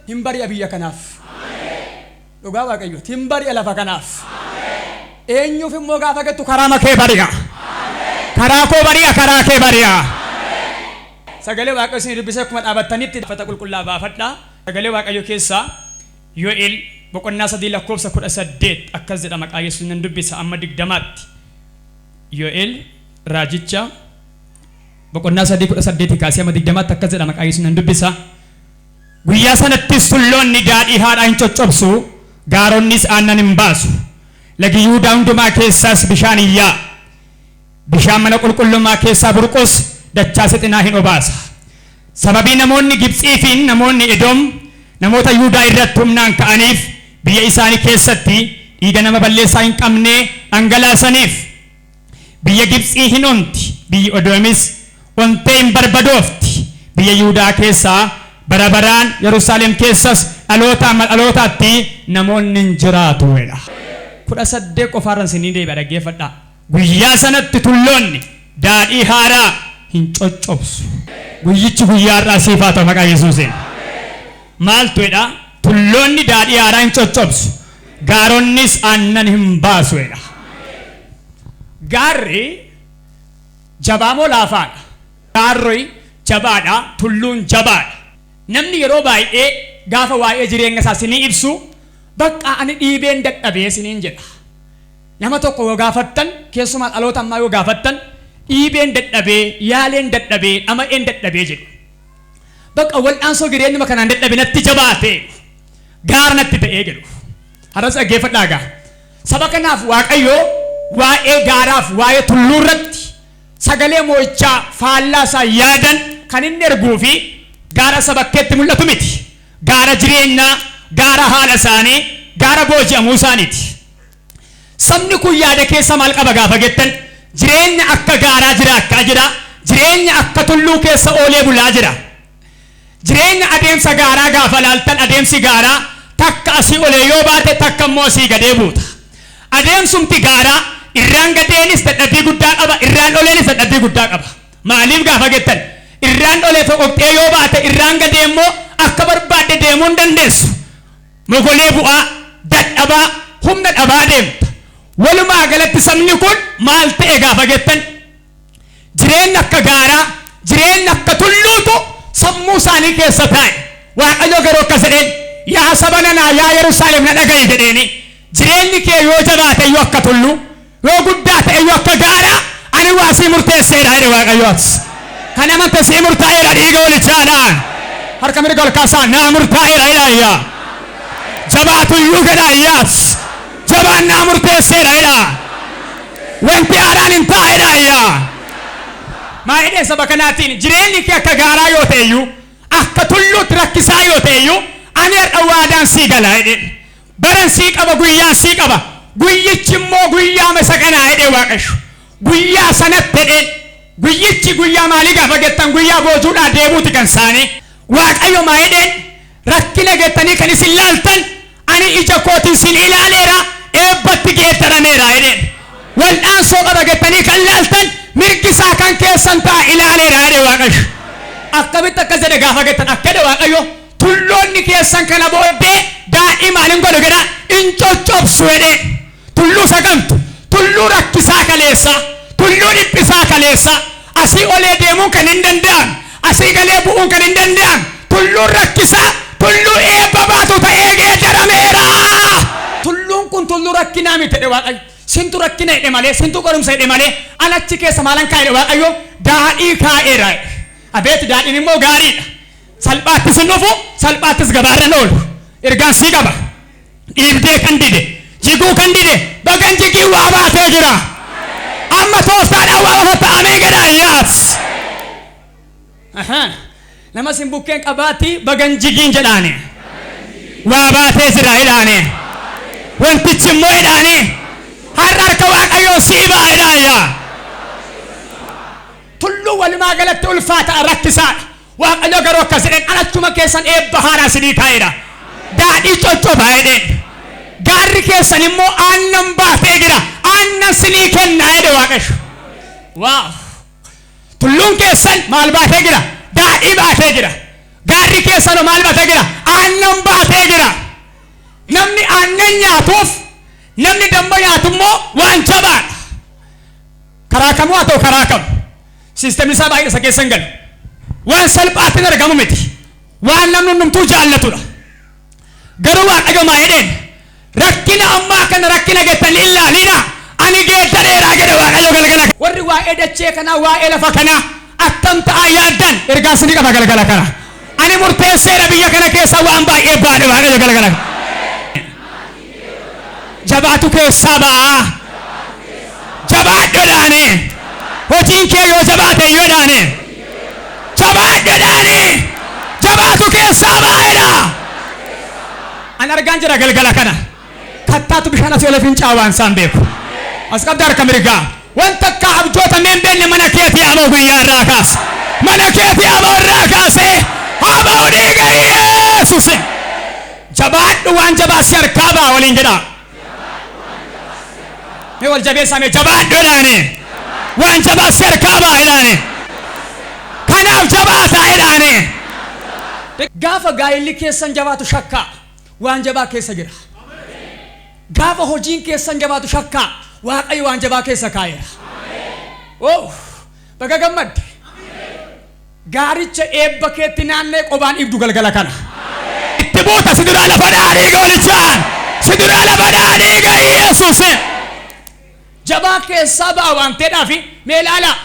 Hin bari'a biyya kanaaf. Dhugaa Waaqayyooti. Hin bari'a lafa kanaaf. Eenyuuf immoo gaafa gattu karaa makee bari'a. Karaa koo bari'a, karaa kee bari'a. Sagalee Waaqayyo isin dubbisee akkuma dhaabattanitti uffata qulqullaa baafadhaa. Sagalee Waaqayyo keessaa Yo'el boqonnaa 3 lakkoofsa 18 akkas jedha, maqaa Yesuus nan dubbisa amma 20tti. Yo'el raajicha boqonnaa 3 18 kaasee amma 20tti akkas jedha, maqaa Yesuus nan dubbisa. Guyyaa sanattis tulloonni daadhii haadhaa hin coccobsu, gaaronnis aannan hin baasu. Lagi Yihudaa hundumaa keessaas bishaan hin yaa'a. Bishaan mana qulqullummaa keessaa burqus dachaa sixinaa hin obaasa. Sababii namoonni Gibxii fi namoonni Edoom namoota Yihudaa irratti humnaan ka'aniif biyya isaanii keessatti dhiiga nama balleessaa hin qabnee dhangalaasaniif. Biyya Gibxii hin onti, biyyi Edoomis ontee hin barbadoofti. Biyya Yihudaa keessaa bara baraan, Yerusaalem keessas dhalootaa hamma dhalootaatti namoonni hin jiraatu jedha. 18 qofaarran isinii deebi'a, dhaggeeffadhaa. Guyyaa sanatti tulloonni daadhii haaraa hin coccobsu. Guyyichi guyyaa har'aa siif haa ta'u maqaa Yesuusiin. Maaltu jedha? Tulloonni daadhii haaraa hin coccobsu. Gaaronnis aannan hin baasu jedha. Gaarri jabaa moo laafaadha? Gaarri jabaadha, tulluun jabaadha. Namni yeroo baay'ee gaafa waa'ee jireenya isaa isinii ibsu, "Bakka ani dhiibeen dadhabee" isiniin jedha. Nama tokko yoo gaafattan, keessumaa dhaloota ammaa yoo gaafattan, "Dhiibeen dadhabee, yaaleen dadhabee, dhama'een dadhabee" jedhu. "Bakka wal'aansoo jireenyuma kanaan dadhabe, natti jabaate, gaara natti ta'ee" jedhu. Har'as dhaggeeffadhaa gaa. Saba kanaaf Waaqayyo waa'ee gaaraaf waa'ee tulluu irratti sagalee mo'ichaa faallaa isaa yaadan kan inni erguu fi gaara isa bakkeetti mul'atu miti. Gaara jireenyaa, gaara haala isaanii, gaara booji'amuu isaaniiti. Sabni kun yaada keessa maal qaba gaafa jettan, jireenya akka gaaraa jiraachaa jira. Jireenya akka tulluu keessa oolee bulaa jira. Jireenya adeemsa gaaraa gaafa laaltan, adeemsi gaaraa takka asii olee yoo baate, takka immoo asii gadee buuta. Adeemsumti gaaraa irraan gadeenis dadhabbii guddaa qaba, irraan oleenis dadhabbii guddaa qaba. Maaliif gaafa jettan, irraan olee foqoqxee yoo baate, irraan gadee immoo akka barbaadde deemuu hin dandeessu. Mogolee bu'aa, dadhabaa, humna dhabaa deemta. Walumaa galatti sabni kun maal ta'e gaafa jettan, jireenya akka gaaraa, jireenya akka tulluutu sammuu isaanii keessa taa'e. Waaqayyo garuu akkas jedheen, "Yaa saba nanaa, yaa Yerusaalem, na dhaga'i" jedheeni. "Jireenyi kee yoo jabaate iyyuu akka tulluu, yoo guddaa ta'e iyyuu akka gaaraa, ani waa sii murteesseera" jedhe Waaqayyo. Kan amante sii murtaa'eera dhiiga holichaadhaan. Harka mirga ol kaasaa, "Naa murtaa'eera" jedhaa. Jabaatu iyyuu jedhaa, iyyaas. "Jabaan naa murteesseera" jedhaa. "Wanti haaraan hin taa'e" jedhaa iyyaa. Maa jedheen saba kanaatiin? "Jireenyi kee akka gaaraa yoo ta'e iyyuu, akka tulluutti rakkisaa yoo ta'e iyyuu, ani har'a waadaan sii gala" jedheen. "Baran sii qaba, guyyaan sii qaba. Guyyichi immoo guyyaa isa kanaa" jedhee Waaqayyo. "Guyyaa sanatti" jedheen. Guyyichi guyyaa maalii gaafa jettan, guyyaa boojuudhaa deebuuti kan isaanii. Waaqayyo maa jedheen? "Rakkina jettanii kan isin laaltan, ani ija kootiin sin ilaaleera, eebbatti geeddarameera" jedheen. "Wal'aansoo qaba jettanii kan laaltan, mirgi isaa kan keessan ta'a, ilaaleera" jedhe Waaqayyo. Akkamitti akkas jedhe gaafa jettan, akka jedhe Waaqayyo, "Tulloonni keessan kana booddee daadhii maaliin godhu?" jedha, "In coccobsu" jedhee. Tulluu sagamtu, tulluu rakkisaa kaleessa, tulluu dhiphisaa kaleessa, asii olee deemuun kan hin danda'amne, asii galee bu'uun kan hin danda'amne, tulluun rakkisaa tulluu eebba baatu ta'ee geeddarameera. "Tulluun kun tulluu rakkinaa miti" jedhe Waaqayyo. "Sintu rakkina jedhe malee, sintu qorumsa jedhe malee, anachi keessa maalan kaa'e?" jedhe Waaqayyo. "Daadhii kaa'eera" jedhe. Abeet, daadhiin immoo gaariidha. Salphaattis hin dhufu, salphaattis gabaarra hin oolu. Ergaan sii qaba. Dhiibdee kan dide, jiguu kan dide, bagan jigii waa baatee jira. Amma tooftaadhaan waa bafatta, ameen jedhaa iyyaas. Nama sin bukkeen qabaatti, "Bagan jigiin" jedhaani. "Waa baatee jira" jedhaani. "Wantichi immoo" jedhaani, "har'a harka Waaqayyoo sii ba'a" jedhaa iyyaa. Tulluu walumaa galatti ulfaata, rakkisaadha. Waaqayyo garuu akkas jedheen, "Anachuma keessan eebba haaraa isinii kaa'eera. Daadhii coccobaa" jedheen. "Gaarri keessan immoo aannan baatee jira. Aannan sinii kennaa" jedhe Waaqayyo. Waaw! Tulluun keessan maal baatee jira? Daadhii baatee jira. Gaarri keessanoo maal baatee jira? Aannan baatee jira. Namni aannan nyaatuuf namni damma nyaatu immoo waan jabaadha. Karaa kamuu haa ta'u karaa kam. Siistemni isaa baay'ee isa keessa hin galu. Waan salphaatiin argamu miti. Waan namni hundumtuu jaallatudha. Garuu Waaqayyo maa jedheen? Rakkina ammaa kana rakkina jettanii hin ilaalina. Ani geeddareeraa jedhe Waaqayyo galgala. Warri waa'ee dachee kanaa, waa'ee lafa kanaa akkam ta'aa yaaddan, ergaa isinii qaba galgala kana. Ani murteesseera, biyya kana keessa waan baay'ee baadhe Waaqayyo galgala kana. Jabaatu keessaa ba'aa. Jabaadhu jedhaane. Hojiin kee yoo jabaate iyyuu jedhaane. Jabaadhu jedhaane. Jabaatu keessaa ba'eedha. An argaan jira galgala kana. Kattaatu bishaan asii ol fincaa'aa waan isaan beeku. As qabda harka mirgaa. Wanta akka abjootamee hin beekne mana keetii aboo guyyaa irraa kaasa. Mana keetii aboo irraa kaasee aboo dhiiga Yesuus. Jabaadhu, waan jabaa si harkaa ba'a waliin jedhaa. Mee wal jabeessaa, mee jabaadhu jedhaane. Waan jabaa si harkaa ba'a jedhaane. Kanaaf jabaataa jedhaane. Gaafa gaa'illi keessan jabaatu shakkaa, waan jabaa keessa jira. Gaafa hojiin keessan jabaatu shakkaa, Waaqayyo waan jabaa keessa kaa'eera. Oh, baga gammadde. Gaaricha eebba keetti naannee qobaan ibdu galgala kana. Itti buuta, si duraa lafa dhaadhii goolichaan. Si duraa lafa dhaadhii ga Yesuus. Jabaa keessaa ba'a waan ta'eedhaaf mee ilaalaa.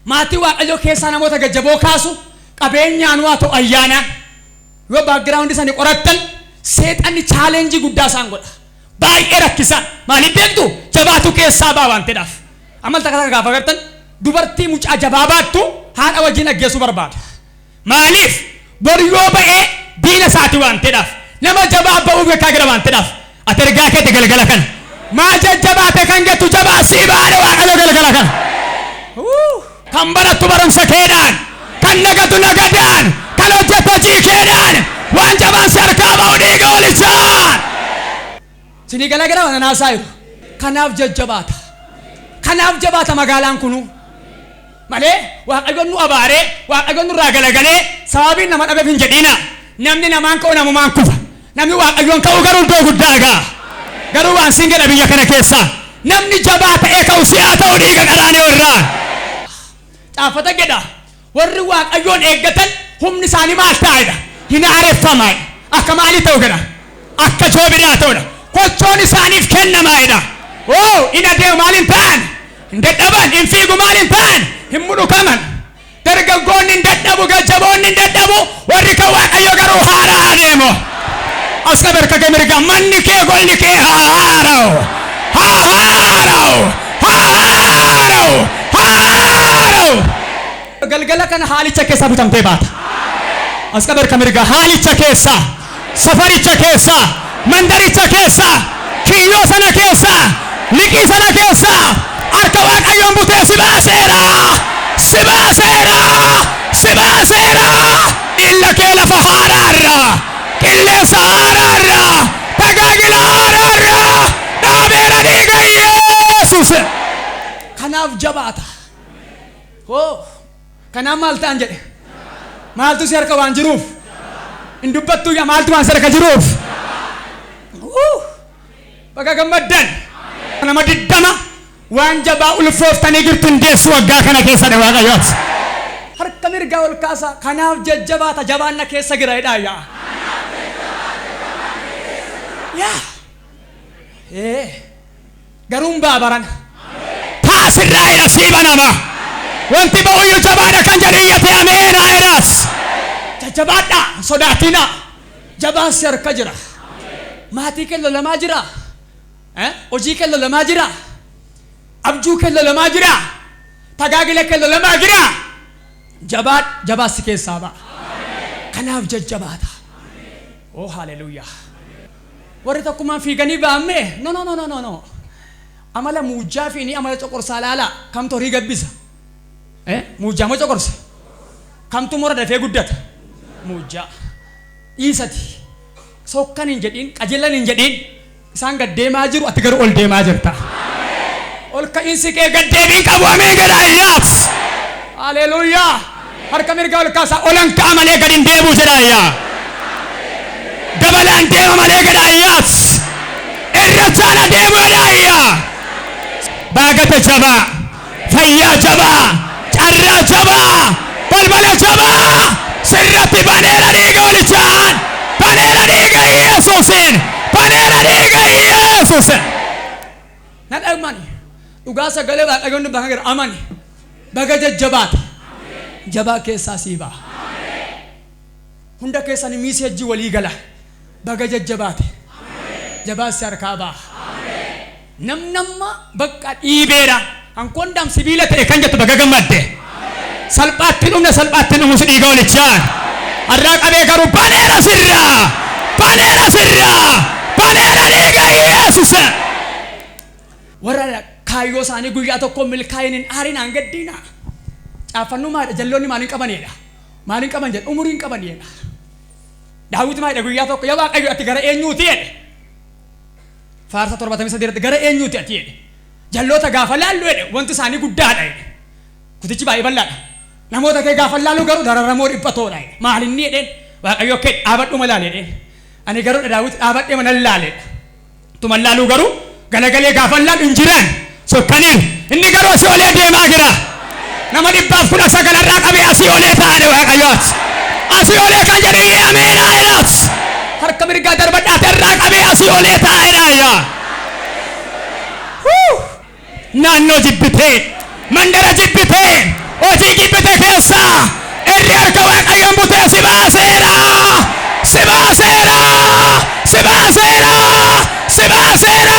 Maatii Waaqayyoo keessaa namoota gajjaboo kaasu, qabeenyaan waa ta'u ayyaanaan, yoo background isaanii qorattan, seexanni challenge guddaa isaan godha. Baay'ee rakkisaa. Maaliif beektu? Jabaatu keessaa ba'a waan ta'eedhaaf. Amal takka takka gaafa agartan, dubartii mucaa jabaa baattu haadha wajjin aggeessuu barbaada. Maaliif? Bor yoo ba'ee diina isaati waan ta'eedhaaf. Nama jabaa ba'uu beekaa jira waan ta'eedhaaf. Ati ergaa keeti galgala kana. Maa jajjabaate kan jettu, jabaa sii baane Waaqayyo galgala kana. Kan barattu barumsa keedhaan, kan nagadu nagadaan, kan hojjettu hojii keedhaan, waan jabaan si harkaa ba'u dhiiga olichaan. Sinii gala gara waan naasaa jiru. Kanaaf jajjabaata. Kanaaf jabaata magaalaan kunu. Malee Waaqayyoon nu abaaree, Waaqayyoon nurraa galagalee sababiin nama dhabeef hin jedhiina. Namni namaan ka'u namumaan kufa. Namni Waaqayyoon ka'u garuu iddoo guddaa ga'a. Garuu waan siin jedha, biyya kana keessa namni jabaa ta'ee ka'u si haa ta'u dhiiga qaraanioo irraa. Caafata jedha, warri Waaqayyoon eeggatan humni isaanii maal ta'edha? Hin haareffamaadha. Akka maalii ta'u jedha? Akka joobiraa ta'udha. Kochoon isaaniif kennamaadha. Oo, in adeemu, maal hin ta'an? Hin dadhaban, hin fiigu, maal hin ta'an? Hin mudhukaman. Dargaggoonni hin dadhabu, gajjaboonni hin dadhabu, warri kan Waaqayyo garuu haaraa adeemu. As qabe harka kee mirgaa, manni kee, golli kee haa haara'u. Haa haara'u. Haa haara'u. Haa haara'u. Galgala kana haalicha keessaa butamtee baata. As qabe harka mirgaa, haalicha keessaa, safaricha keessaa, mandaricha keessaa, kiyyoo sana keessaa, liqii sana keessaa harka Waaqayyoon butee si baaseera. Si baaseera. Si baaseera. Miilla kee lafa haaraarra, qilleensa haaraarra, tajaajila haaraarra dhaabeera dhiiga Yesuus. Kanaaf jabaata. Hoo, kanaaf maal ta'an jedhe? Maaltu si harka waan jiruuf? Hin dubbattuu yaa, maaltu waan si harka jiruuf? Baga gammaddan. Nama 20 waan jabaa ulfooftanii jirtu hin deessu waggaa kana keessa dha Waaqayyoot. Harka mirgaa ol kaasaa, kanaaf jajjabaata, jabaan na keessa jira jedhaa yaa. Yaa. Ee. Garuu hin ba'a barana. Taasirraa jedha, sii banama. Wanti ba'uyyuu jabaadha kan jedhu iyyate ameenaa jedhaas. Jajjabaadhaa, hin sodaatinaa. Jabaan si harka jira. Maatii kee lolamaa jira. Eh? Hojii kee lolamaa jira. Abjuu kee lolamaa jira. Tajaajila kee lolamaa jira. Jabaa jabaa si keessaa ba'a. Kanaaf jajjabaata. Oh, haleluuyaa. Warri tokkummaan fiiganii ba'ammee, no, no, no, no, no, no. Amala muujjaa fi ni amala coqorsaa laalaa, kamtu horii gabbisa? Eh? Muujjaa moo coqorsa? Kamtu mora dafee guddata? Muujjaa. Dhiisati. Sokkan hin jedhiin, qajeelan hin jedhiin. Isaan gad deemaa jiru, ati garuu ol deemaa jirta. Ol ka'iinsi kee gad deebiin qabu, ameen jedhaa iyyaas. Haleluuyaa. Harka mirgaa ol kaasaa olan ka'a malee gad hin deebi'u jedhaa iyyaa. Dabalaan deema malee jedhaa iyyaas. Irra caala deemu jedhaa iyyaa. Baagata jabaa, fayyaa jabaa, carraa jabaa, balbala jabaa sirratti baneera dhiiga olichaan, baneera dhiiga Yesuusiin, baneera dhiiga Yesuusiin. Nan amani. Dhugaa sagalee Waaqayyoon bakka gara amani. Baga jajjabaata. Jabaa keessaa sii ba'a. Hunda keessan message walii gala. Baga jajjabaate. Jabaa si harkaa ba'a. Namnamma bakka dhiibeera. Hankoon sibiila ta'e kan jettu baga gammadde. Salphaatti dhumne, salphaatti dhumus dhiiga olichaan. Har'aa qabee garuu baneera sirraa. Baneera sirraa. Baneera dhiiga Yesuus. Warra kaayyoo isaanii guyyaa tokko milkaa'in hin aarin aan gaddiina. Caafannuu maalidha? Jalloonni maaliin qabanidha? Maaliin qaban jedha? Umuriin qabanidha. Daawit maalidha guyyaa tokko? Yaa Waaqayyo, ati gara eenyuuti jedhe. Faarsa 73 irratti gara eenyuuti ati jedhe. Jalloota gaafa laallu jedhe, wanti isaanii guddaadha jedhe. Kutichi baay'ee bal'aadha. Namoota kee gaafa laallu garuu dararamoo dhiphatoodha jedhe. Maal inni jedheen? Waaqayyo kee dhaabadhu malaal jedheen. Ani garuu Daawit dhaabadhee mana laaleedha. Tuma laaluu garuu galagalee gaafa laalu hin jiran sokkaniiru. Inni garuu asii olee deemaa jira. Nama 119rraa qabee asii olee taa'ane Waaqayyooti. Asii olee kan jedhu ameenaa jedhaas. Harka mirgaa darbadhaate irraa qabee asii olee taa'edha yaa. Naannoo jibbitee, mandara jibbitee, hojii jibbite keessaa irri harka Waaqayyoon butee si baaseera. Si baaseera. Si baaseera. Si baaseera.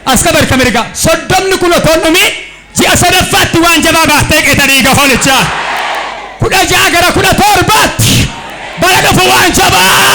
As qaba harka mirgaa. 30ni kun otoo hin dhumin ji'a sadaffaatti waan jabaa baattee qeeta dhiiga hoolichaa. 16 gara 17tti bara dhufu waan jabaa.